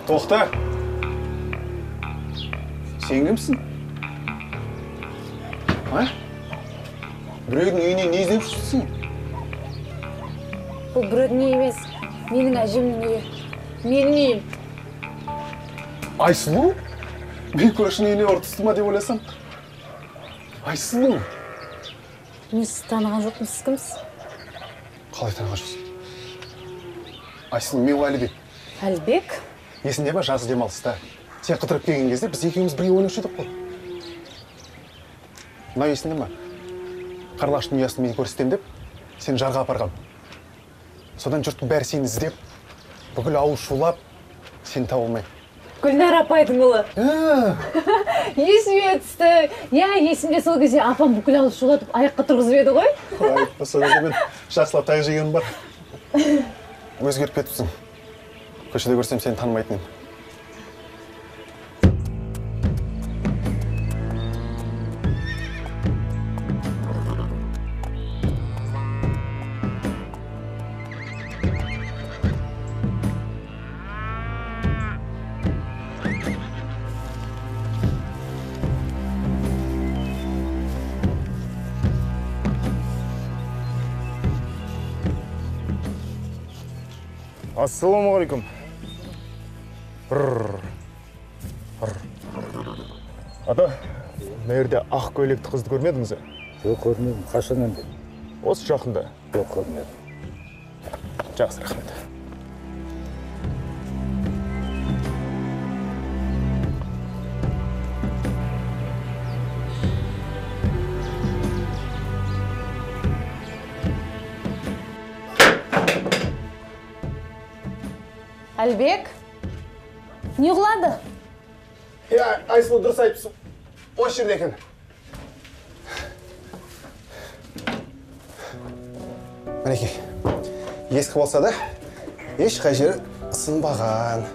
Тоқта. Сен кімсің? А? Біреудің үйіне не іздеп жүрсің? Бұл біреудің үйі емес, менің әжемнің үйі. Менің үйім. Айсұлу? Мен көршінің үйіне ұрып түсті ма деп ойласам? Айсұлу! Мен сізді таныған жоқпын, сіз кімсіз? Қалай таныған жоқсың? Айсұлу, мен ол Әлібек. Әлібек? Есіңде ме, жазғы демалыста сен қыдырып келген кезде біз екеуміз бірге ойнаушы едік қой. Мынау есіңде ме? Қарлығаштың ұясын мен көрсетемін деп сені жарға апарғам. Содан жұрттың бәрі сені іздеп, бүкіл ауыл шулап, сені таба алмай. Гүлнар апайдың ұлы. Есіме түсті. Иә, есімде, сол кезде апам бүкіл ауыл шулатып аяққа тұрғызып еді ғой. Ой, сол кезде мен жақсылап таяқ жегенім бар. Өзгеріп кетіпсің. Көшеде көрсем сені танымайтын едім. Ассалаумағалейкум. Ата, мына жерде ақ көйлекті қызды көрмедіңіз бе? Жоқ, көрмедім. Қашан енді? Осы жақында. Жоқ, көрмедім. Жақсы, рахмет. Әлібек, не қылады? Иә, Айсұлу дұрыс айтыпсың. Осы жерде екен. Мінекей, ескі болса да, ешқай жері сынбаған.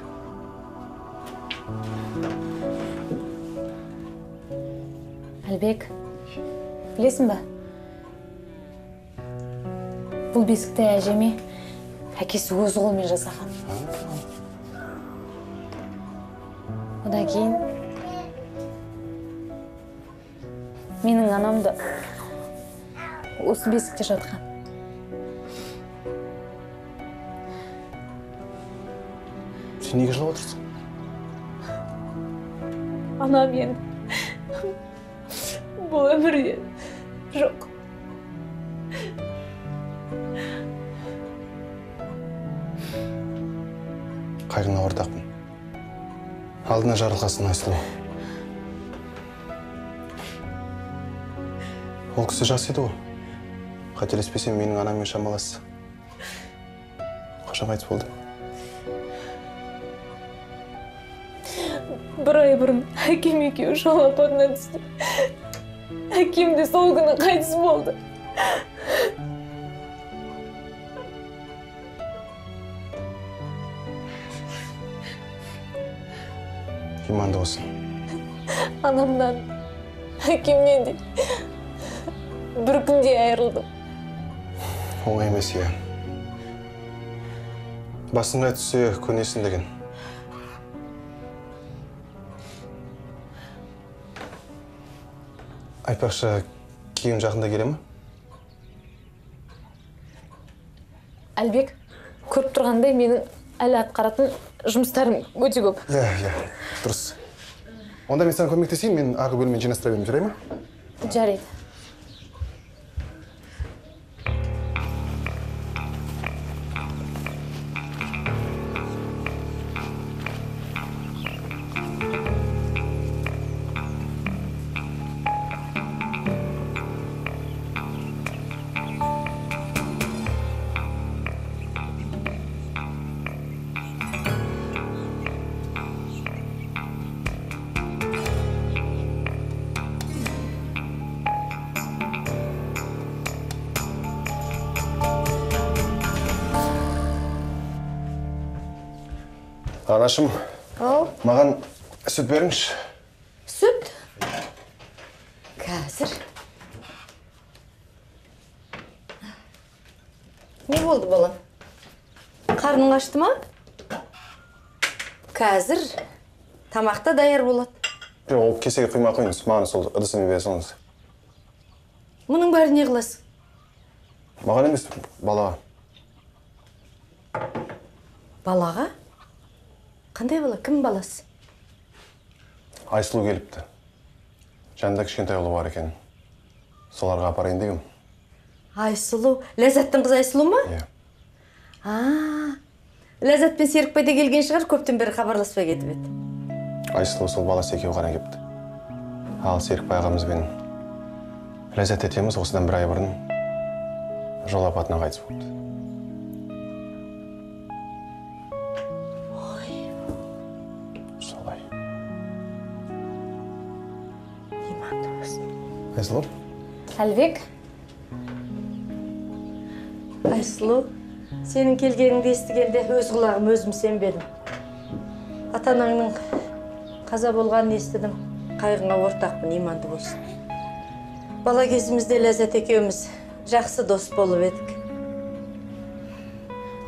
Әлібек, білесің ба? Бұл бесікті әжеме әкесі өз қолымен жасаған. Одан кейін менің анам да осы бесікте жатқан. Сен неге жылап отырсың? Анам енді бұл өмірде жоқ. Қайғыңа ортақпын. Алдына жарылқасын, Айсұлу. Ол кісі жас еді ғой. Қателеспесем, менің анаммен шамалас. Қашан қайтыс болды? Бір ай бұрын әкем екеуі жол апатына түсті. Әкем де сол күні қайтыс болды. Иманды болсын. Анамнан, әкемнен де бір күнде айырылдым. Оңай емес, иә. Басыңа түссе көнесің деген. Айтпақшы, күйеуің жақында келе ме? Әлібек, көріп тұрғандай менің әлі атқаратын жұмыстарым өте көп. Иә, иә, дұрыс. Онда мен саған көмектесейін, мен арғы бөлмені жинастыра беремін, жарай ма? Жарайды. Анашым, маған сүт беріңізші. Сүт? Қазір. Не болды, балам? Қарның ашты ма? Қазір тамақ та даяр болады. Жоқ, ол кесеге құймай қойыңыз. Маған сол ыдысын бере салыңыз. Мұның бәрін не қыласың? Маған емес, балаға. Балаға? Қандай бала? Кім баласы? Айсұлу келіпті. Жанында кішкентай ұлы бар екен. Соларға апарайын дегем. Айсұлу? Ләззаттың қызы Айсұлу ма? Иә. Ләззат пен Серікбай да келген шығар, көптен бері хабарласпай кетіп еді. Айсұлу сол баласы екеуі ғана кепті. Ал Серікбай ағамыз бен Ләззат тетеміз осыдан бір ай бұрын жол апатынан қайтыс болыпты. Ой. Солай. Иманды болсын. Айсұлу? Әлібек. Айсұлу, сенің келгеніңді естігенде өз құлағым өзім сенбедім. Ата-анаңның қаза болғанын естідім. Қайғыңа ортақпын, иманды болсын. Бала кезімізде Ләззат екеуміз жақсы дос болып едік.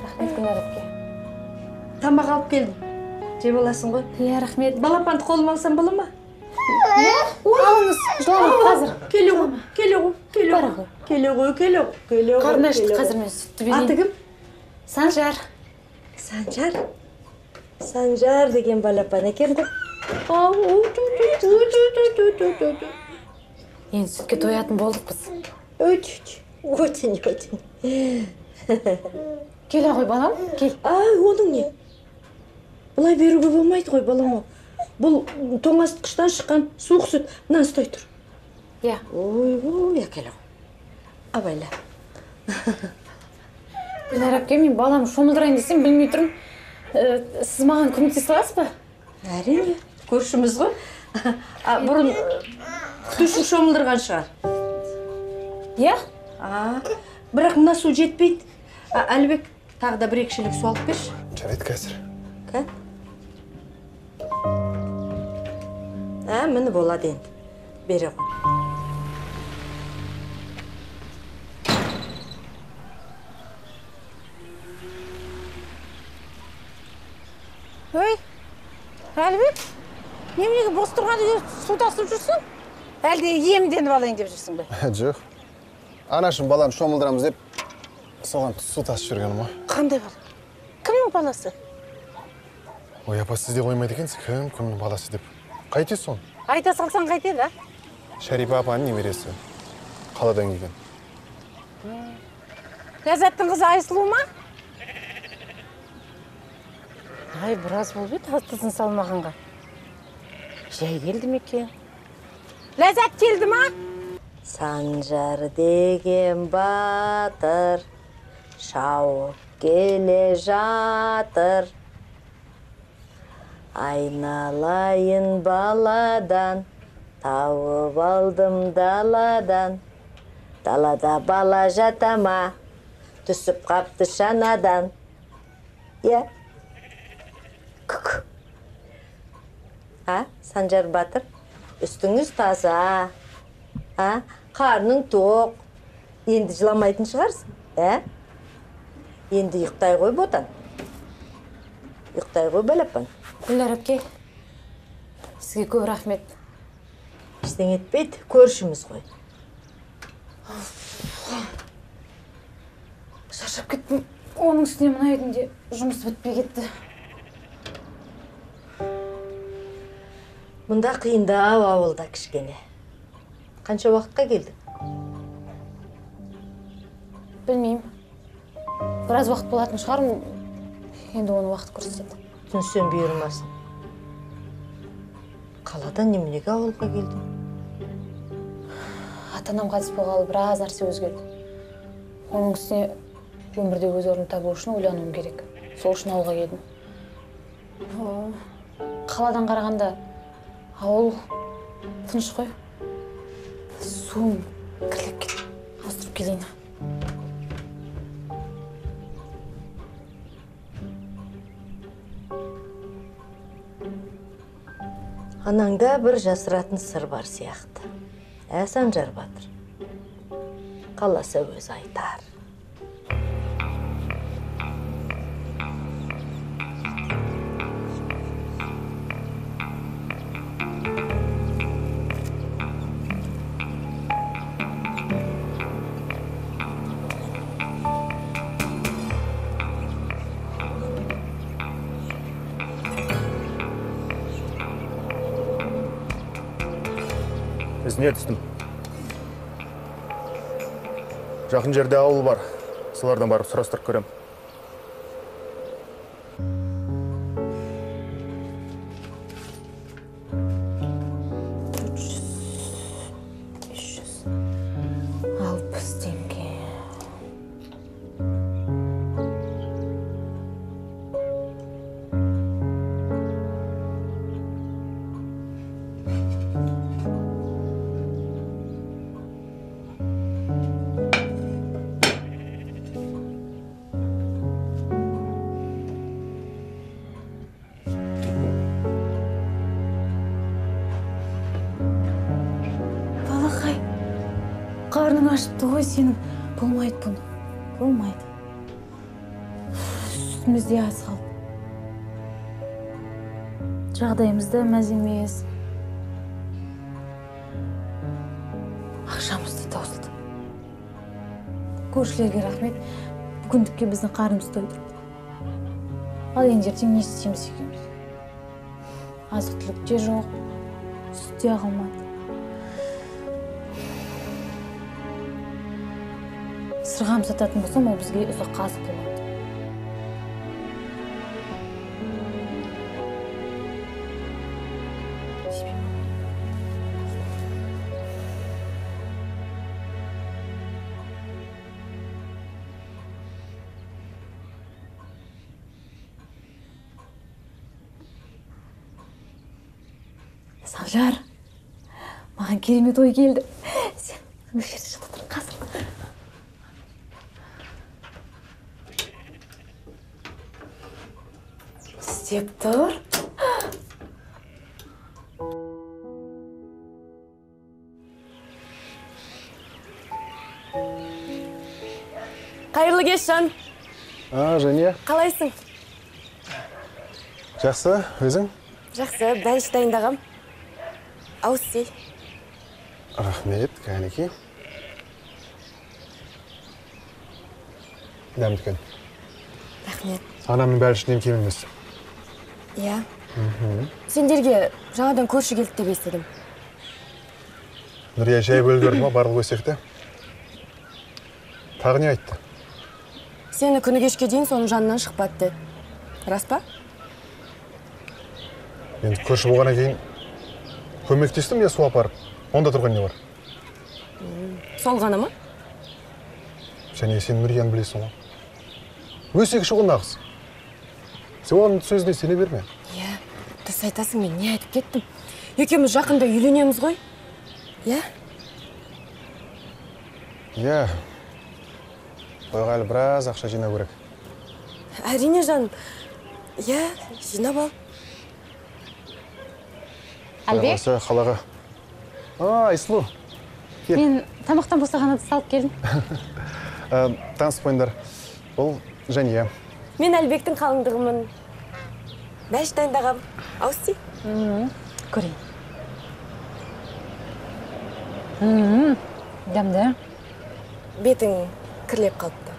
Рахмет, Гүлнар әпке. Тамақ алып келдім. Жеп аласың ғой? Иә, рахмет. Балапанды қолыма алсам бола ма? Иә, алыңыз. Жылама, қазір. Келе ғой, келе ғой, келе ғой. Келе ғой, келе ғой, келе ғой. Қарны ашты, қазір мен сүтті берейін. Аты кім? Санжар. Санжар? Санжар деген балапан екен ғой. Енді сүтке тоятын болдық біз. Очень, очень. Келе ғой, балам, кел. Оның не? Бұлай беруге болмайды ғой, балам. Бұл тоңазытқыштан шыққан суық сүт. Мынаны ұстай тұр. Иә. Ой, әкеле ғой. Абайла. Гүлнар әпке, мен балам шомылдырайын десем, білмей тұрмын. Сіз маған көмектесе аласыз ба? Әрине, көршіміз ғой. Бұрын күтуші шомылдырған шығар. Иә? Бірақ мына су жетпейді. Әлібек, тағы да бір-екі шелек су алып берші. Жарайды, қазір. Кән? Міне болады енді. Бере ғой. Ой, Әлібек, неменеге бос тұрған үйге су тасып жүрсің? Әлде иемденіп алайын деп жүрсің бе? Жоқ. Анашым баланы шомылдырамыз деп соған су тасып жүргенім ғой. Қандай бала? Кімнің баласы? Ой, апа, сіз де қоймайды екенсіз. Кім, кімнің баласы деп. Қайтесіз соны? Айта салсаң қайтеді, а? Шәрипа апаның немересі. Қаладан келген. Ләззаттың қызы Айсұлу ма? Ай, біраз болып еді астысын салмағанға. Жай келді ме екен? Ләззат келді ма? Санжар деген батыр шауып келе жатыр. Айналайын баладан, тауып алдым даладан. Далада бала жата ма, түсіп қапты шанадан. Иә. Күк. А, Санжар батыр, үстіңіз таза. А, қарның тоқ. Енді жыламайтын шығарсың, ә? Енді ұйықтай ғой, ботан. Ұйықтай ғой, балапан. Гүлнар әпке, сізге көп рахмет. Ештеңе етпейді, көршіміз ғой. Шаршап кеттім. Оның үстіне мына үйдің де жұмысы бітпей кетті. Мұнда қиындау ауылда кішкене. Қанша уақытқа келдің? Білмеймін. Біраз уақыт болатын шығар. Енді оны уақыт көрсетеді. Түсінсем бұйырмасын. Қаладан неменеге ауылға келдің? Ата-анам қайтыс болғалы біраз нәрсе өзгерді. Оның үстіне өмірде өз орнын табу үшін ойлануым керек. Сол үшін ауылға келдім. Қаладан қарағанда ауыл тыныш қой. Суым кірлеп кетті. Ауыстырып келейін. Анаңда бір жасыратын сыр бар сияқты. Ә, Санжар батыр. Қаласа өзі айтар. Ізіне түстім. Жақын жерде ауыл бар. Солардан барып сұрастырып көрем. $400, 560 теңге. Қарның ашыпты ғой сенің. Болмайды бұны. Болмайды. Сүтіміз де аз қалды. Жағдайымыз да мәз емес. Ақшамыз да таусылды. Көршілерге рахмет. Бүгіндікке біздің қарнымыз тойдырды. Ал енді ертең не істейміз екеуміз? Азық-түлік те жоқ, сүт те қалмады. Сырғам сататын болсам, ол бізге ұзаққа азық болады. Санжар, маған керемет ой келді. Сен осы жерде жата тұр, қазір. Істеп тұр. Қайырлы кеш, жан. Женя. Қалайсың? Жақсы, өзің? Жақсы, бәліш дайындағам. Ауыз ти. Рахмет, кәнеки. Дәмді екен. Рахмет. Анамның бәлішінен кем емес. Иә. Сендерге жаңадан көрші келді деп естідім. Нұрия жай бөлгерді ма, барлық өсекті? Тағы не айтты? Сені күні кешке дейін соның жанынан шықпады деді. Рас па? Енді көрші болғаннан кейін көмектестім я су апарып. Онда тұрған не бар? Сол ғана ма? Және сен Нұрияны білесің ғой. Өсекші ғой нағыз. Сен оған сөзіне сене берме. Иә, дұрыс айтасың, мен не айтып кеттім? Екеуміз жақында үйленеміз ғой. Иә? Иә. Тойға әлі біраз ақша жинау керек. Әрине, жаным. Иә, жинап ал. Әлбек? Қалаға. Айсұлу. Мен тамақтан босаған ыдыс алып келдім. Танысып қойыңдар. Бұл Жәния. Мен Әлбектің қалыңдығымын. Бәліш дайындағам. Ауыз ти. Көрейін. Дәмді. Бетің кірлеп қалыпты.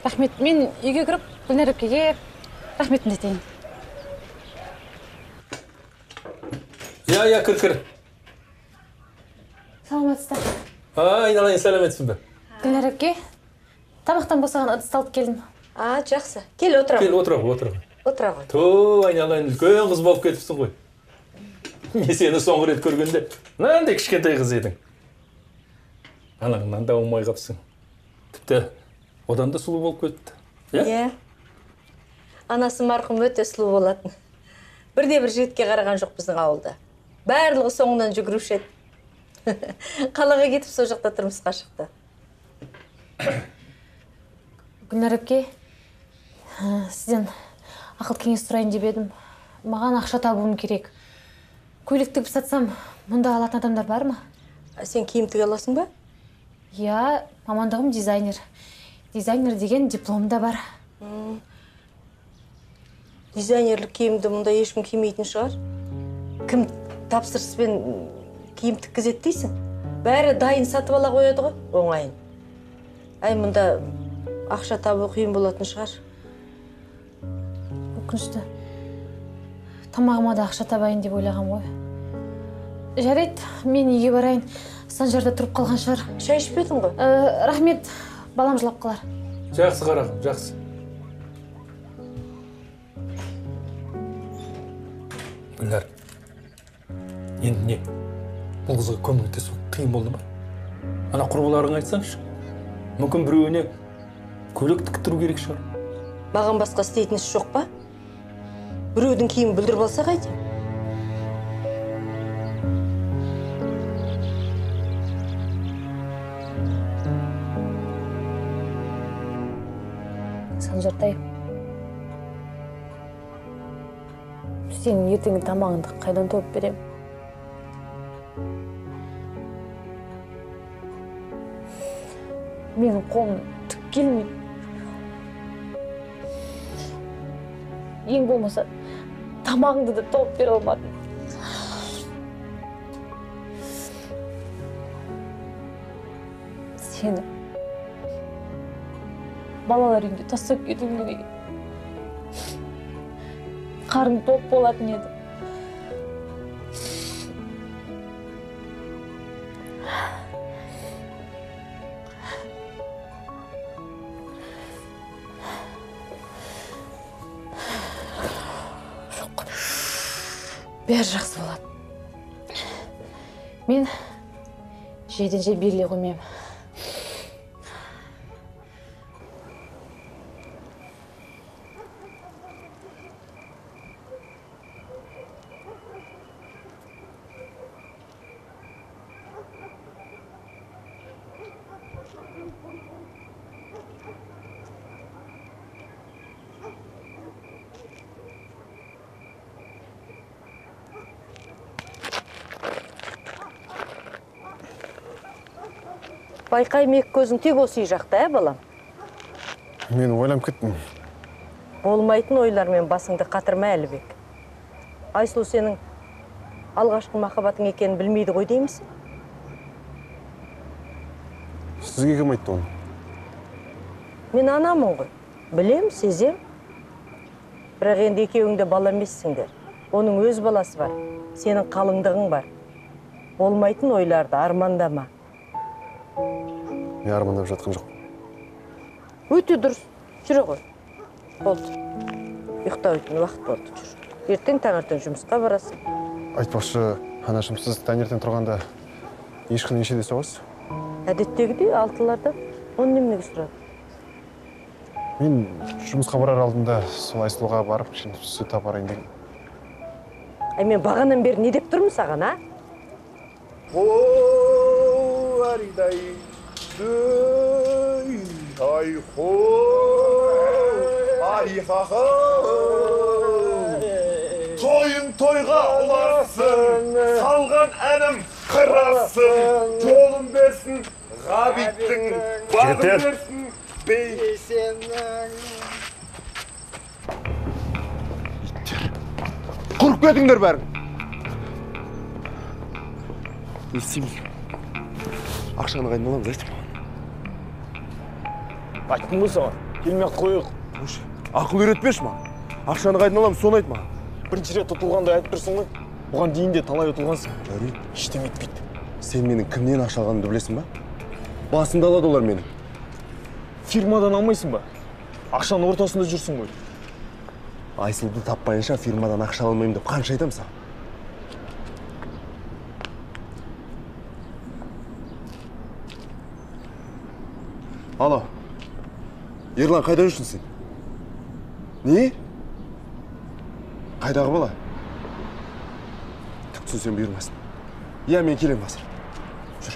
Рахмет. Мен үйге кіріп, Гүлнар әпкеге рахметімді айтайын. Иә, кір. Саламатсыздар. Айналайын, сәлеметсің бе? Гүлнар әпке, тамақтан босаған ыдысты алып келдім. Жақсы. Кел, отыра. Кел, отыра ғой. Отыра ғой. Ту, айналайын, үлкен қыз болып кетіпсің ғой. Мен сені соңғы рет көргенде мынандай кішкентай қыз едің. Анаңнан да оңай қапсың. Тіпті одан да сұлу болып кетті. Иә. Анасы марқұм өте сұлу болатын. Бірде-бір жігітке қараған жоқ біздің ауылда. Барлығы соңынан жүгіруші еді. Қалаға кетіп сол жақта тұрмысқа шықты. Гүлнар әпке, сізден ақыл кеңес сұрайын деп едім. Маған ақша табуым керек. Көйлек тігіп сатсам, мұнда алатын адамдар бар ма? Сен киім тіге аласың ба? Иә, мамандығым дизайнер. Дизайнер деген диплом да бар. Дизайнерлік киімді мұнда ешкім кимейтін шығар. Кім тапсырыспен киім тіккізеді дейсің? Бәрі дайын сатып ала қояды ғой, оңайын. Әй, мұнда ақша табу қиын болатын шығар. Өкінішті. Тамағыма да ақша табайын деп ойлағам ғой. Жарайды, мен үйге барайын. Санжарда тұрып қалған шығар. Шай ішпедің ғой? Рахмет, балам жылап қалар. Жақсы қарағым, жақсы. Гүлнар, енді не? Бұл қызға көмектесу қиын болды ма? Ана құрбыларыңа айтсаңшы. Мүмкін біреуіне көйлек тіктіру керек шығар. Маған басқа істейтін іс жоқ па? Біреудің киімін бүлдіріп алса қайтем? Санжартай, сенің ертеңгі тамағыңды қайдан тауып берем? Менің қолым түк келмейді. Ең болмаса тамағыңды да тауып бере алмадым. Сені балалар үйінде тастап кетуім керек. Қарным тоқ болатын еді. Жоқ. Бәрі жақсы болады. Мен жерден жер беріле қоймаймын. Байқаймын, екі көзің тек осы үй жақта, ә, балам? Мен ойланып кеттім. Болмайтын ойлармен басыңды қатырма, Әлібек. Айсұлу сенің алғашқы махаббатың екенін білмейді ғой деймісің? Сізге кім айтты оны? Мен анамын ғой. Білем, сезем. Бірақ енді екеуің де бала емессіңдер. Оның өз баласы бар, сенің қалыңдығың бар. Болмайтын ойларды армандама. Мен армандап жатқан жоқ. Өте дұрыс. Жүре ғой. Болды. Ұйықтайтын уақыт болды. Жүр. Ертең таңертең жұмысқа барасың. Айтпақшы, анашым, сіз таңертең тұрғанда ешкіні нешеде соғасыз? Әдеттегідей 6-ларда. Оны неменеге сұрады? Мен жұмысқа барар алдында сол Айсұлуға барып, кішкене сүт апарайын деген. Әй, мен бағанадан бері не деп тұрмын саған, а? О, аридай. Ай хо, ай ха-ха. Тойын тойға ұласын, салған әнім қырасын, жолын берсін Ғабиттің, бағын берсін Бейсеннің. Иттер, құрып кетіңдер бәрің. Не істейміз? Ақшаны қайдан аламыз, айтшы маған. Айттым ғой саған, келмей-ақ қояйық. Қойшы, ақыл үйретпеші маған. Ақшаны қайдан аламыз, соны айт маған. Бірінші рет ұтылғандай айтып тұрсың ғой. Бұған дейін де талай ұтылғансың. Дәурен, ештеңе етпейді. Сен менің кімнен ақша алғанымды білесің ба? Басымды алады олар менің. Фирмадан алмайсың ба? Ақшаның ортасында жүрсің ғой. Айсұлуды таппайынша фирмадан ақша алмаймын деп қанша айтамын саған? Алло. Ерлан, қайда жүрсің сен? Не? Қайдағы бала? Түк түсінсем бұйырмасын. Иә, мен келемін қазір. Жүр.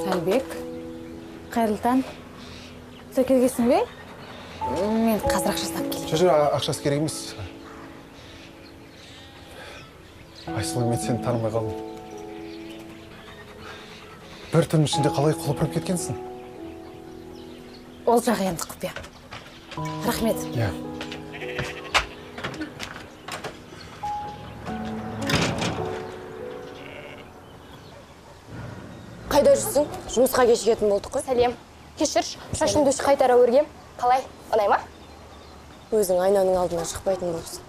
Әлібек, қайырлы таң. Сен келгенсің бе? Мен қазір ақшасын алып келемін. Жоқ, ақшасы керек емес. Айсұлу, мен сені танымай қалдым. Бір түн ішінде қалай құлпырып кеткенсің? Ол жағы енді құпия. Рахмет. Иә. Қайда жүрсің? Жұмысқа кешігетін болдық қой. Сәлем. Кешірші, шашымды өзі қайтара өргем. Қалай, ұнай ма? Өзің айнаның алдына шықпайтын болыпсың.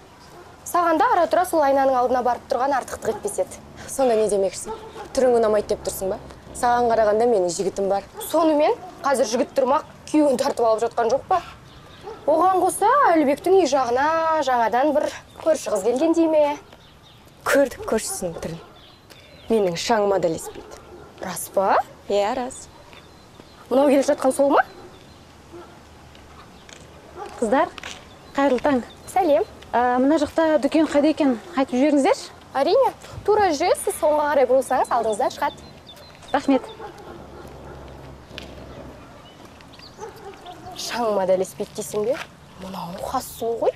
Саған да ара-тұра сол айнаның алдына барып тұрған артықтық етпес еді. Сонда не демекшісің? Түрің ұнамайды деп тұрсың ба? Саған қарағанда менің жігітім бар. Сонымен қазір жігіт тұрмақ күйеуін тартып алып жатқан жоқ па? Оған қоса Әлібектің үй жағына жаңадан бір көрші қыз келген дей ме? Көрдік көршісінің түрін. Менің шаңыма да ілеспейді. Рас па? Иә, рас. Мынау келе жатқан сол ма? Қыздар, қайырлы таң. Сәлем. Мына жақта дүкен қайда екен айтып жіберіңіздерші. Әрине, тура жүресіз, соңға қарай бұрылсаңыз алдыңыздан шығады. Рахмет. Шаңыма да ілеспейді дейсің бе? Мынау хас сұлу ғой.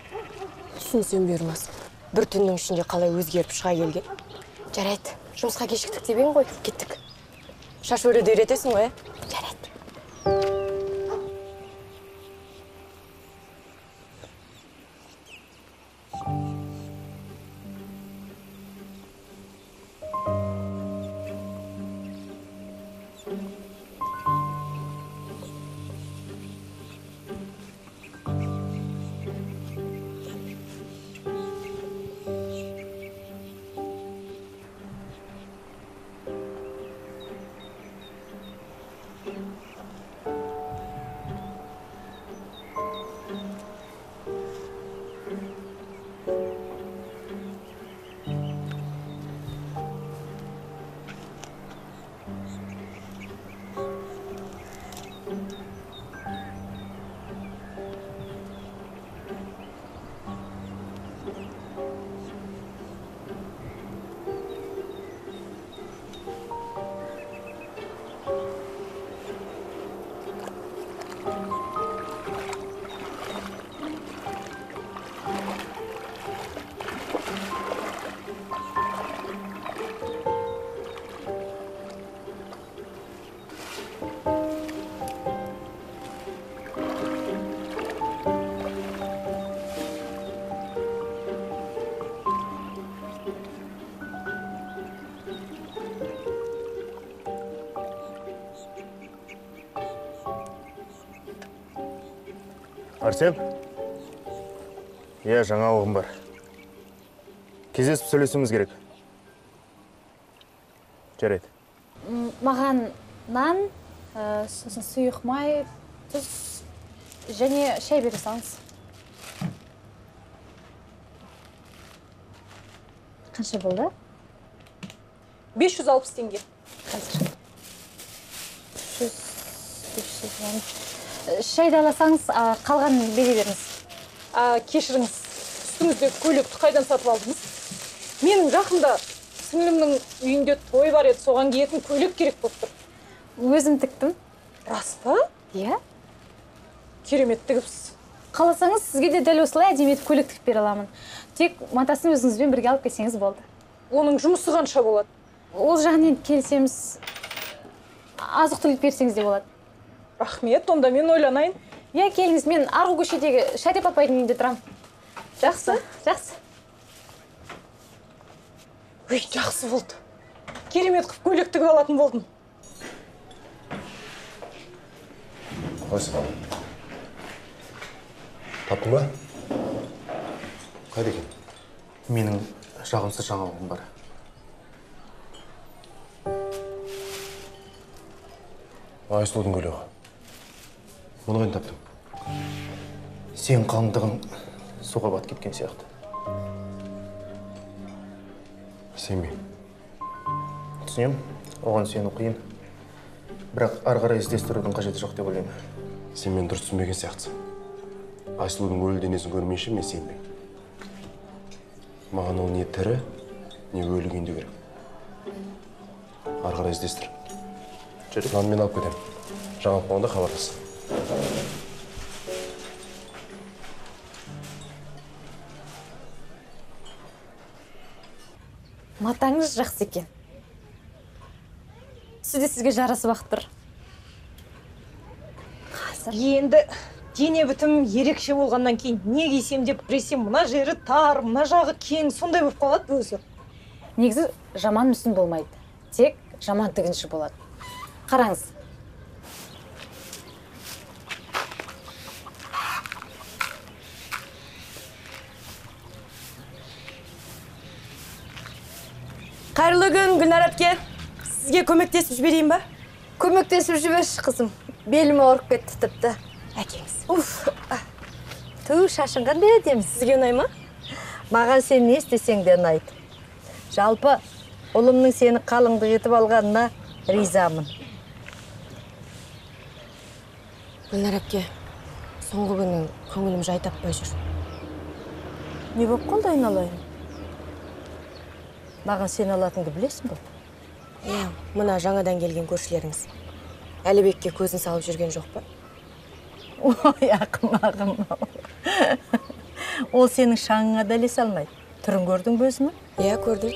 Түсінсем бұйырмас. Бір түннің ішінде қалай өзгеріп шыға келген? Жарайды, жұмысқа кешіктік деп ең ғой, кеттік. Шаш өруді үйретесің ғой, ә? Жарайды. Арсен? Иә, жаңалығым бар. Кездесіп сөйлесуіміз керек. Жарайды. Маған нан, сосын сұйық май, тұз және шай бере салыңыз. Қанша болды? 560 теңге. Қазір. 300, 510. Шайды аласаңыз, қалғанын бере беріңіз. Кешіріңіз, үстіңіздегі көйлекті қайдан сатып алдыңыз? Менің жақында сіңлімнің үйінде той бар еді, соған киетін көйлек керек болып тұр. Өзім тіктім. Рас па? Иә. Керемет тігіпсіз. Қаласаңыз, сізге де дәл осылай әдемі етіп көйлек тігіп бере аламын. Тек матасын өзіңізбен бірге алып келсеңіз болды. Оның жұмысы қанша болады? Ол жағын енді келісеміз. Азық-түлік берсеңіз де болады. Рахмет, онда мен ойланайын. Иә, келіңіз, мен арғы көшедегі Шәріп апайдың үйінде тұрамын. Жақсы. Жақсы. Үй, жақсы болды. Керемет қып көйлек тігіп алатын болдым. Қалайсың? Таптың ба? Қайда екен? Менің жағымсыз жаңалығым бар. Айсұлудың көйлегі. Мұны қайдан таптың? Сен қалыңдығың суға батып кеткен сияқты. Сенбеймін. Түсінемін, оған сену қиын. Бірақ ары қарай іздестірудің қажеті жоқ деп ойлаймын. Сен мені дұрыс түсінбеген сияқтысың. Айсұлудың өлі денесін көрмейінше мен сенбеймін. Маған ол не тірі, не өлі күйінде керек. Ары қарай іздестір. Мынаны мен алып кетемін. Жаңалық болғанда хабарлас. Матаңыз жақсы екен. Түсі де сізге жарасып ақ тұр. Қазір. Енді дене бітім ерекше болғаннан кейін не кисем деп біресе мына жері тар, мына жағы кең, сондай болып қалады өзі. Негізі жаман мүсін болмайды. Тек жаман тігінші болады. Қараңыз. Қайырлы күн, Гүлнар әпке. Сізге көмектесіп жіберейін ба? Көмектесіп жіберші, қызым. Белім ауырып кетті тіпті. Әкеңіз. Уф. Ту, шашың қандай әдемі. Сізге ұнай ма? Маған сен не істесең де ұнайды. Жалпы, ұлымның сені қалыңдық етіп алғанына ризамын. Гүлнар әпке, соңғы күні көңілім жай таппай жүр. Не болып қалды, айналайын? Маған сен алатынды білесің бе? Иә, мына жаңадан келген көршілеріңіз. Әлібекке көзін салып жүрген жоқ па? Ой, ақымағым. Ол сенің шаңыңа да ілесе алмайды. Түрін көрдің бе өзінің? Иә, көрдім.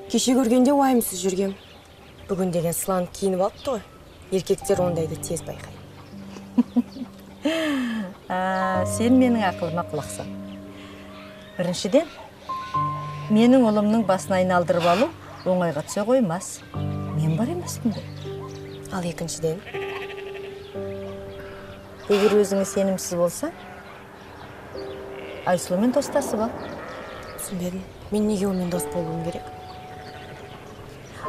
Кеше көргенде уайымсыз жүргем. Бүгін деген сыланып киініп алыпты ғой. Еркектер ондайды тез байқайды. Сен менің ақылыма құлақ сал. Біріншіден, менің ұлымның басын айналдырып алу оңайға түсе қоймас. Мен бар емеспін бе? Ал екіншіден? Егер өзіңе сенімсіз болса, Айсұлумен достасып ал. Түсінбедім. Мен неге онымен дос болуым керек?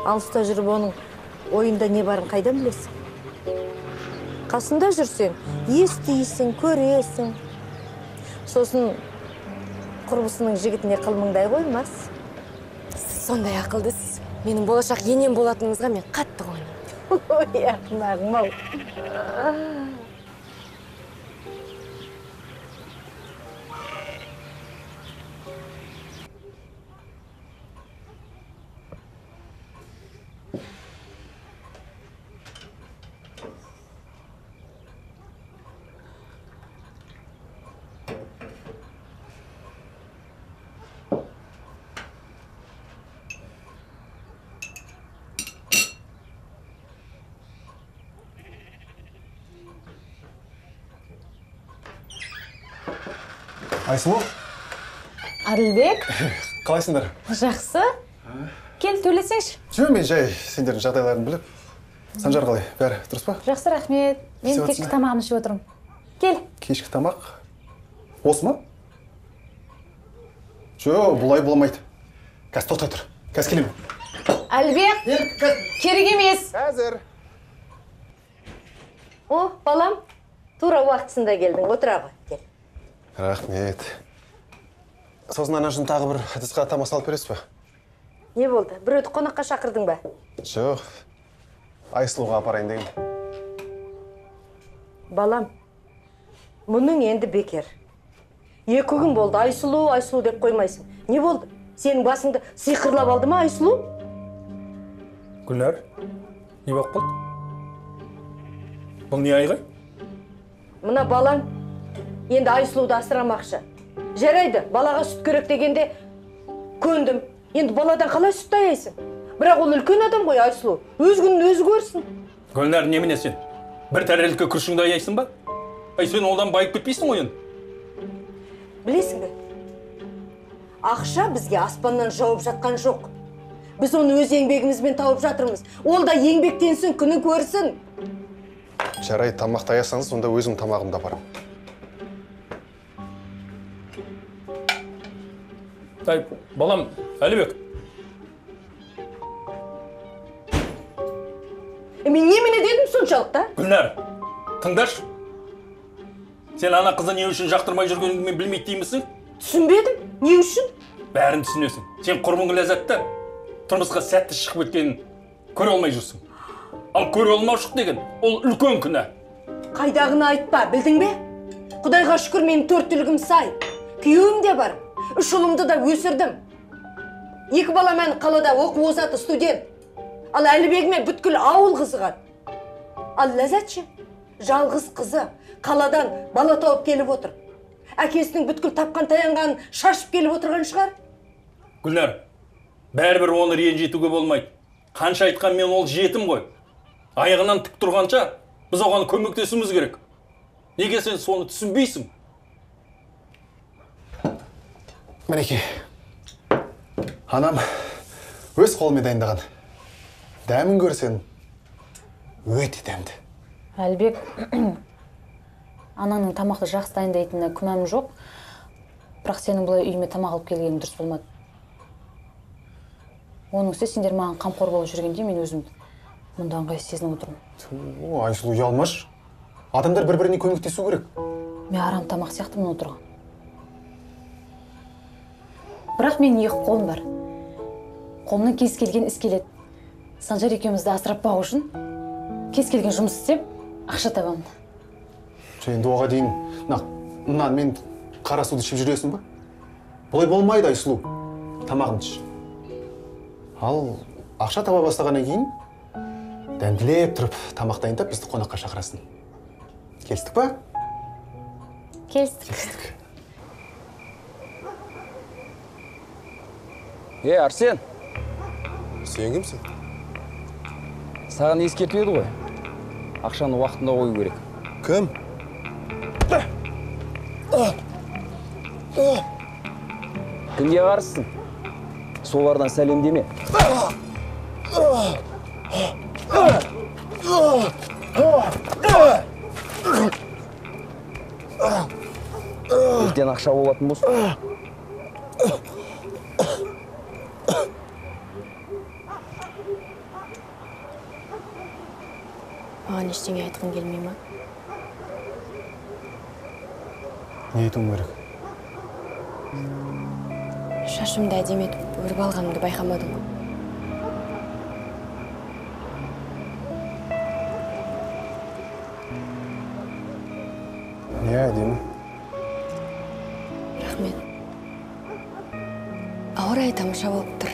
Алыста жүріп оның ойында не барын қайдан білесің? Қасында жүрсең, естисің, көресің. Сосын құрбысының жігітіне қылмыңдай қоймас. Сіз сондай ақылдысыз. Менің болашақ енем болатыныңызға мен қатты қуанамын. Ой, ақымағым-ау. Айсұлу? Әділбек. Қалайсыңдар? Жақсы. Кел, төлесеңші. Жоқ, мен жай сендердің жағдайларын біліп. Санжар қалай? Бәрі дұрыс па? Жақсы, рахмет. Мен кешкі тамағымды ішіп отырмын. Кел. Кешкі тамақ? Осы ма? Жоқ, бұлай болмайды. Қазір тоқтай тұр. Қазір келемін. Әлібек, керек емес. Қазір. О, балам, тура уақытысында келдің. Отыра ғой, кел. Рахмет. Сосын анашым тағы бір ыдысқа тамақ салып бересіз бе? Не болды? Біреуді қонаққа шақырдың ба? Жоқ. Айсұлуға апарайын деген. Балам, мұның енді бекер. 2 күн болды. Айсұлу, Айсұлу деп қоймайсың. Не болды? Сенің басыңды сиқырлап алды ма Айсұлу? Гүлнар, не болып қалды? Бұл не айғай? Мына балам енді Айсұлуды асырамақшы. Жарайды, балаға сүт керек дегенде көндім. Енді баладан қалай сүт аяйсың? Бірақ ол үлкен адам ғой Айсұлу. Өз күнін өзі көрсін. Гүлнар, немене сен? Бір тәрелке күрішіңді аяйсың ба? Ай, сен одан байып кетпейсің ғой енді. Білесің бе? Ақша бізге аспаннан жауып жатқан жоқ. Біз оны өз еңбегімізбен тауып жатырмыз. Ол да еңбектенсін, күнін көрсін. Жарайды, тамақты аясаңыз, онда өзім тамағымды апарамын. Ай, балам, Әлібек. Мен немене дедім соншалықты? Гүлнар, тыңдашы. Сен ана қызды не үшін жақтырмай жүргеніңді мен білмейді деймісің? Түсінбедім. Не үшін? Бәрін түсінесің. Сен құрбың Ләззатты тұрмысқа сәтті шығып кеткенін көре алмай жүрсің. Ал көре алмаушылық деген ол үлкен күнә. Қайдағыны айтпа, білдің бе? Құдайға шүкір, менің 4 түлігім сай. Күйеуім де бар. 3 ұлымды да өсірдім. 2 балам қалада оқу озаты студент. Ал Әлібегіме бүткіл ауыл қызығады. Ал Ләззат ше, жалғыз қызы қаладан бала тауып келіп отыр. Әкесінің бүткіл тапқан таянғанын шашып келіп отырған шығар. Гүлнар, бәрібір оны ренжітуге болмайды. Қанша айтқан мен ол жетім ғой. Аяғынан тік тұрғанша біз оған көмектесуіміз керек. Неге сен соны түсінбейсің? Мінекей, анам өз қолымен дайындаған. Дәмін көрсең, өте дәмді. Әлібек, анаңның тамақты жақсы дайындайтынына күмәнім жоқ. Бірақ сенің бұлай үйіме тамақ алып келгенің дұрыс болмады. Оның үстіне сендер маған қамқор болып жүргенде мен өзім мұнда ыңғайсыз сезініп отырмын. О, Айсұлу, ұялмашы. Адамдар бір-біріне көмектесу керек. Мен арам тамақ сияқтымын отырған. Бірақ менің екі қолым бар. Қолымнан кез келген іс келеді. Санжар екеумізді асырап бағу үшін кез келген жұмыс істеп, ақша табамын. Енді оға дейін мына мен қара суды ішіп жүресің ба? Бұлай болмайды, Айсұлу. Тамағымды іш. Ал ақша таба бастағаннан кейін дәмділеп тұрып тамақ дайындап бізді қонаққа шақырасың. Келістік па? Келістік. Келістік. Е, Арсен. Сен кімсің? Саған ескертіп еді ғой. Ақшаны уақытында қою керек. Кім? Кімге қарсысың? Солардан сәлемдеме. Ертең ақша болатын болсын. Маған ештеңе айтқың келмей ма? Не айтуым керек? Шашымды әдемі етіп өріп алғанымды байқамадың ғой. Иә, әдемі. Рахмет. Ауа райы тамаша болып тұр.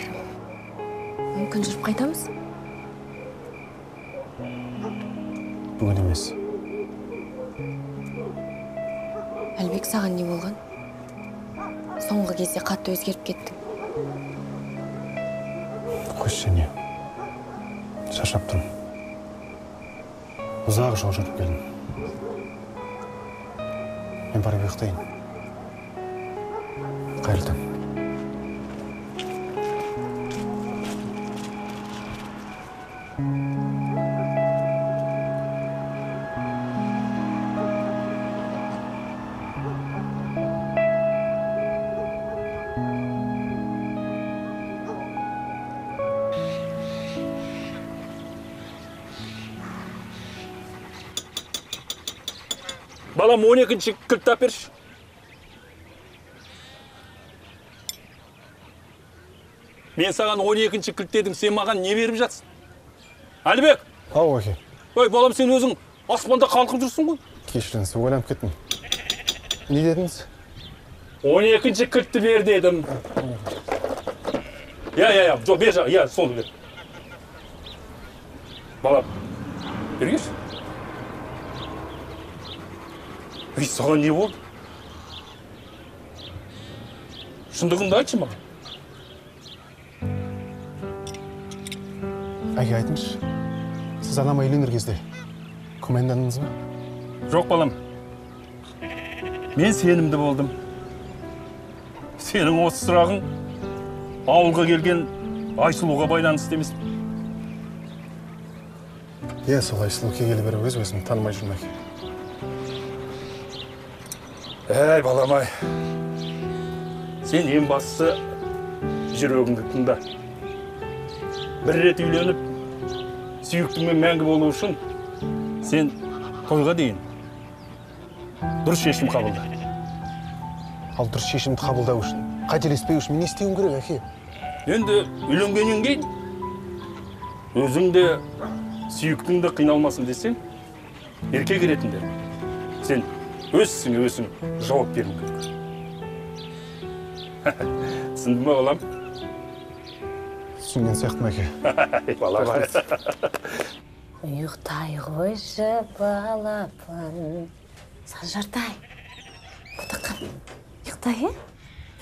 Мүмкін жүріп қайтамыз? Бүгін емес. Әлібек, саған не болған? Соңғы кезде қатты өзгеріп кеттің. Қойшы, не? Шаршап тұрмын. Ұзақ жол жүріп келдім. Мен барып ұйықтайын. Қайырлы таң. Балам, 12-ші кілтті әперші. Мен саған 12-ші кілт дедім, сен маған не беріп жатсың? Әлібек! Ау, әке. Ой, балам, сен өзің аспанда қалқып жүрсің ғой. Кешіріңіз, ойланып кеттім. Не дедіңіз? 12-ші кілтті бер дедім. Я, жоқ, бер, я, соны бер. Балам, бергеші. Ей, саған не болды? Шындығыңды айтшы маған. Әке, айтыңызшы, сіз анама үйленер кезде күмәндандыңыз ба? Жоқ, балам. Мен сенімді болдым. Сенің осы сұрағың ауылға келген Айсұлуға байланысты емес пе? Иә, сол Айсұлу келгелі бері өз-өзімді танымай жүрмін, әке. Әй, балам-ай, сен ең бастысы жүрегіңді тыңда. Бір рет үйленіп, сүйіктіңмен мәңгі болу үшін сен тойға дейін дұрыс шешім қабылда. Ал дұрыс шешімді қабылдау үшін, қателеспеу үшін мен не істеуім керек, әке? Енді үйленгеннен кейін өзің де сүйіктің де қиналмасын десең, еркек ретінде сен өз ісіңе өзің жауап беруің керек. Түсіндің бе, балам? Түсінген сияқтымын, әке. Балам. Ұйықтай қойшы, балапан. Санжартай, бұтыққан, ұйықтай, е?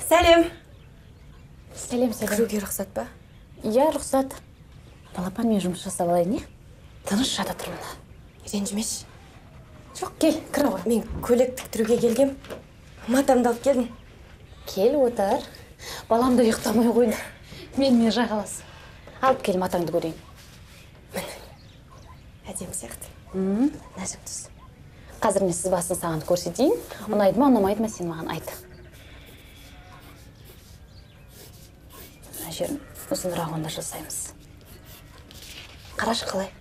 Сәлем. Сәлем, сәлем. Кіруге рұқсат па? Иә, рұқсат. Балапан, мен жұмыс жасап алайын, е? Тыныш жата тұр мына. Ренжімеші. Жоқ, кел, кір ғой. Мен көйлек тіктіруге келгем. Матамды алып келдім. Кел, отыр. Балам да ұйықтамай қойды. Менімен жағалас. Алып кел, матаңды көрейін. Міне. Әдемі сияқты. Нәзік түс. Қазір мен сызбасын саған көрсетейін. Ұнайды ма, ұнамайды ма, сен маған айт. Мына жерін ұзынырақ онда жасаймыз. Қарашы қалай?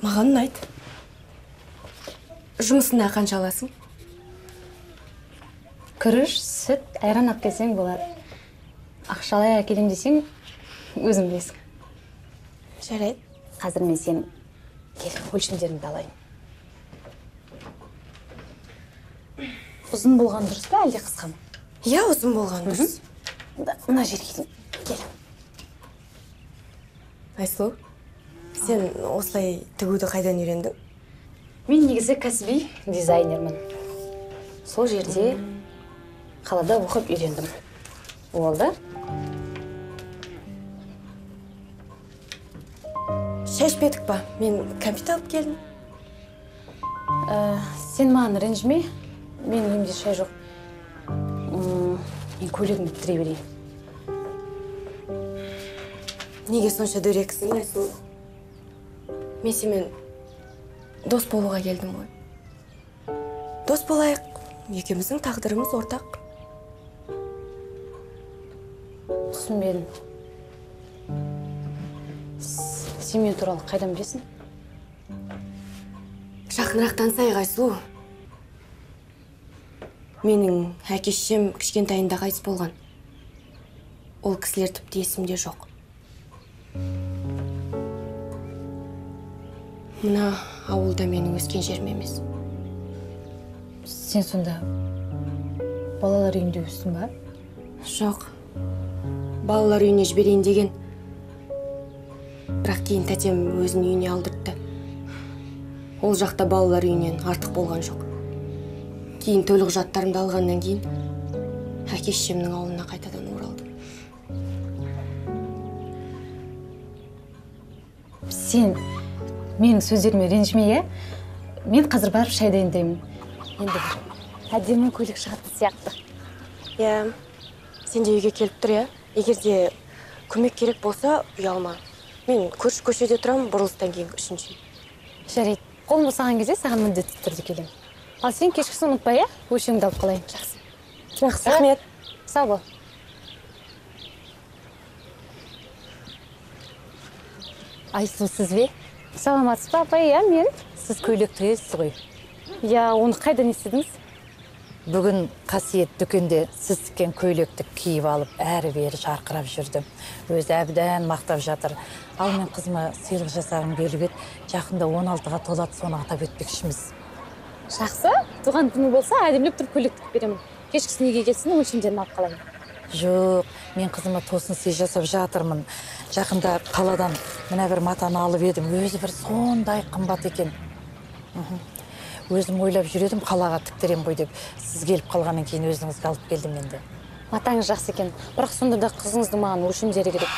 Маған ұнайды. Жұмысына қанша аласың? Күріш, сүт, айран алып келсең болады. Ақшалай әкелем десең, өзің білесің. Жарайды. Қазір мен сенің кел, өлшемдеріңді алайын. Ұзын болған дұрыс па, әлде қысқа ма? Иә, ұзын болған дұрыс. Мына жерге дейін. Кел. Айсұлу, сен осылай тігуді қайдан үйрендің? Мен негізі кәсіби дизайнермін. Сол жерде қалада оқып үйрендім. Болды. Шай ішпедік па? Мен кәмпит алып келдім. Сен маған ренжіме. Менің үйімде шай жоқ. Мен көйлегімді бітіре берейін. Неге сонша дөрексің, Айсұлу? Мен сенімен дос болуға келдім ғой. Дос болайық, екеуміздің тағдырымыз ортақ. Түсінбедім. Сен мен туралы қайдан білесің? Жақынырақ танысайық, Айсұлу. Менің әке-шешем кішкентайында қайтыс болған. Ол кісілер тіпті есімде жоқ. Мына ауылда менің өскен жерім емес. Сен сонда балалар үйінде өстің ба? Жоқ. Балалар үйіне жіберейін деген. Бірақ кейін тәтем өзін үйіне алдыртты. Ол жақта балалар үйінен артық болған жоқ. Кейін төлқұжаттарымды алғаннан кейін әке-шешемнің ауылына қайтадан оралдым. Сен менің сөздеріме ренжіме, иә? Мен қазір барып шай дайындаймын. Енді бір әдемі көйлек шығатын сияқты. Иә, сен де үйге келіп тұр, иә? Егер де көмек керек болса, ұялма. Мен көрші көшеде тұрамын, бұрылыстан кейін үшінші. Жарайды, қолым босаған кезде саған міндетті түрде келемін. Ал сен кешкісін ұмытпа, иә? Өлшеміңді алып қалайын. Жақсы. Жақсы. Рахмет. Сау бол. Айсұлу, сіз бе? Саламатсыз ба, апай? Иә, мен. Сіз көйлек тігесіз ғой. Иә, оны қайдан естідіңіз? Бүгін Қасиет дүкенде сіз тіккен көйлекті киіп алып, әрі-бері жарқырап жүрді. Өзі әбден мақтап жатыр. Ал мен қызыма сыйлық жасағым келіп еді. Жақында 16-ға толады, соны атап өтпекшіміз. Жақсы, туған күні болса, әдемілеп тұрып көйлек тігіп беремін. Кешкісін үйге келсін, өлшемдерін алып қалайын. Жоқ, мен қызыма тосын сый жасап жатырмын. Жақында қаладан мына бір матаны алып едім. Өзі бір сондай қымбат екен. Өзім ойлап жүр едім, қалаға тіктірем ғой деп. Сіз келіп қалғаннан кейін өзіңізге алып келдім енді. Матаңыз жақсы екен, бірақ сонда да қызыңыздың маған өлшемдері керек.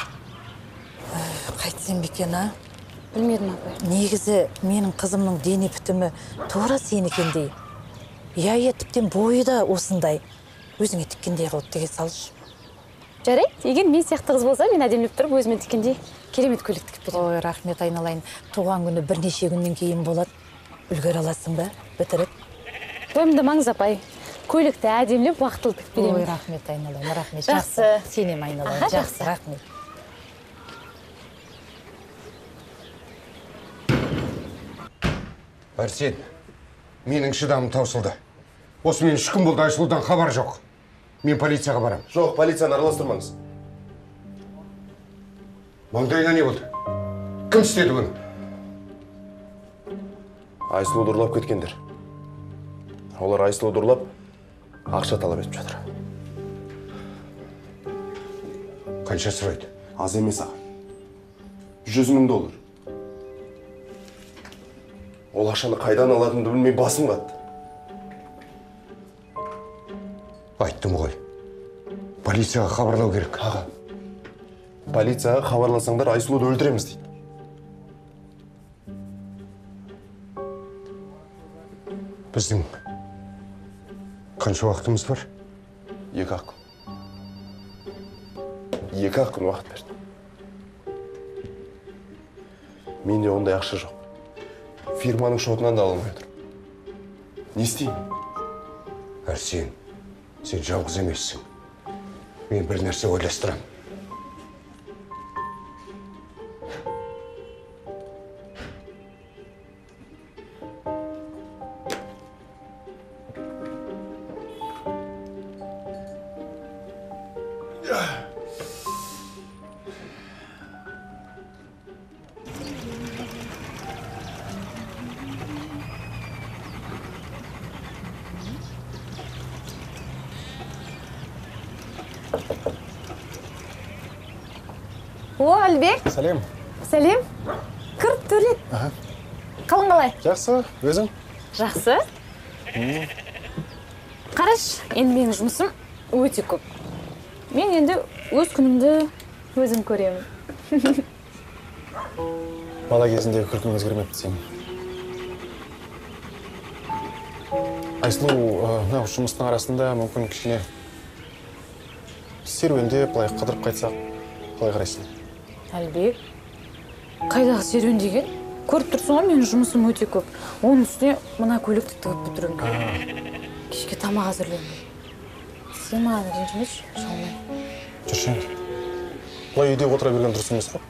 Қайтсем екен, а? Білмедім, апай. Негізі менің қызымның дене бітімі тура сенікіндей. Иә, тіптен бойы да осындай. Өзіңе тіккендей қылып тіге салшы. Жарайды, егер мен сияқты қыз болса, мен әдемілеп тұрып өзіме тіккендей керемет көйлек тігіп беремін. Ой, рахмет айналайын. Туған күні бірнеше күннен кейін болады. Үлгере аласың ба, бітіріп? Уайымдамаңыз, апай. Көйлекті әдемілеп уақытылы тігіп беремін. Ой, рахмет айналайын, рахмет. Жақсы. Сенем айналайын, жақсы, рахмет. Арсен, менің шыдамым таусылды. Осымен 3 күн болды, Айсұлудан хабар жоқ. Мен полицияға барам. Жоқ, полицияны араластырмаңыз. Маңдайына не болды? Кім істеді бұны? Айсұлуды ұрлап кеткендер. Олар Айсұлуды ұрлап, ақша талап етіп жатыр. Қанша сұрайды? Аз емес, аға. 100 000 доллар. Ол ақшаны қайдан алатынымды білмей басым қатты. Айттым ғой. Полицияға хабарлау керек. Аға, полицияға хабарласаңдар Айсұлуды өлтіреміз дейді. Біздің қанша уақытымыз бар? 2-ақ күн. 2-ақ күн уақыт берді. Менде ондай ақша жоқ. Фирманың шотынан да ала алмай отырмын. Не істеймін? Арсен, сен жалғыз емессің. Мен бір нәрсе ойластырамын. О, Әлібек. Сәлем. Сәлем. Кір, Төлет. Қалың қалай? Жақсы, өзің? Жақсы. Қараш, енді менің жұмысым өте көп. Мен енді өз күнімді өзім көремін. Бала кезіндегі күлкің өзгермепті сенің. Айсұлу, мынау жұмыстың арасында мүмкін кішкене серуендеп, былай қыдырып қайтсақ, қалай қарайсың? Әлібек, қайдағы серуен деген? Көріп тұрсың ғой, менің жұмысым өте көп. Оның үстіне мына көйлекті тігіп бітіруім керек. Кешке тамақ әзірлеуім керек. Сен маған ренжімеші, жалмай. Жүрші енді. Былай үйде отыра берген дұрыс емес қой.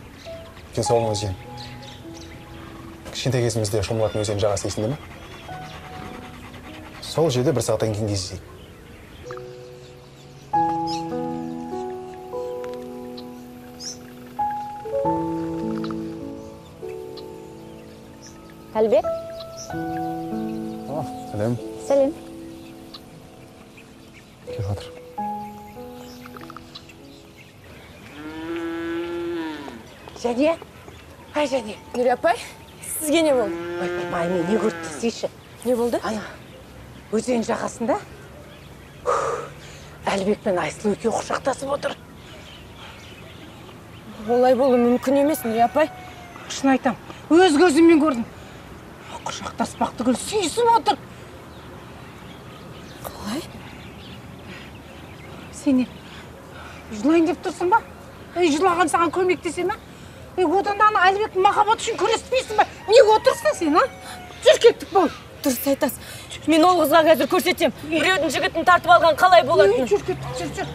Денсаулығыңа зиян. Кішкентай кезімізде шомылатын өзен жағасы есіңде ме? Сол жерде 1 сағаттан кейін кездесейік. Әлібек. О, сәлем. Сәлем. Кел отыр. Жәния, ай Жәния. Нүре апай, сізге не болды? Ой, мен не көрді десейші. Не болды? Ана, өзен жағасында Әлібек пен Айсұлу екеуі құшақтасып отыр. Олай болу мүмкін емес, Нүре апай. Шын айтам, өз көзіммен көрдім. Құшақтаспақ түгіл сүйісіп отыр. Қалай? Сен не, жылайын деп тұрсың ба? Ей, жылаған саған көмектесе ме? Ей, одан да ана Әлібектің махаббаты үшін күреспейсің ба? Неге отырсың сен, а? Жүр, кеттік бол. Дұрыс айтасың. Мен ол қызға қазір көрсетем. Біреудің жігітін тартып алған қалай болатынын. Жүр, кеттік, жүр, жүр.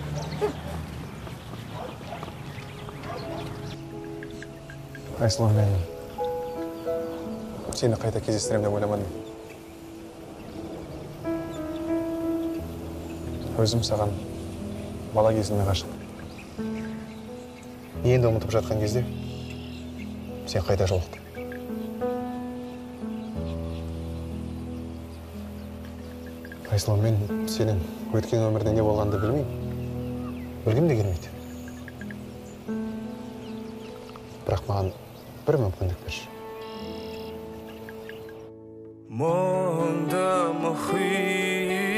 Айсұлу, мен сені қайта кездестірем деп ойламадым. Өзім саған бала кезімнен ғашық. Енді ұмытып жатқан кезде сен қайта жолықтың. Айсұлу, мен сенің өткен өмірде не болғанды білмеймін. Білгім де келмейді. Бірақ маған бір мүмкіндік берші. Мұңды мұхит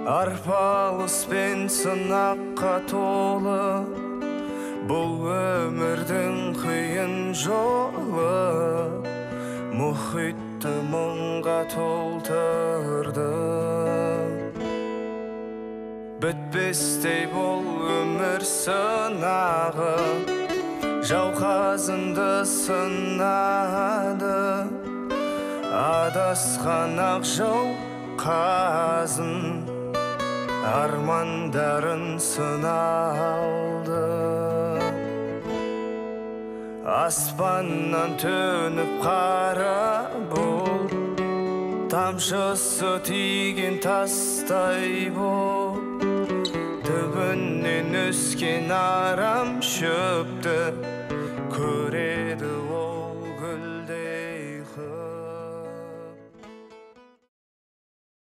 арпалыс пен сынаққа толы, бұл өмірдің қиын жолы мұхитты мұңға толтырды. Бітпестей бұл өмір сынағы, жауқазынды сынады. Адасқан ақ жол қазын армандарын сыналды. Аспаннан төніп қара бұлт, тамшысы тиген тастай бол, түбінен өскен арам шөпті көреді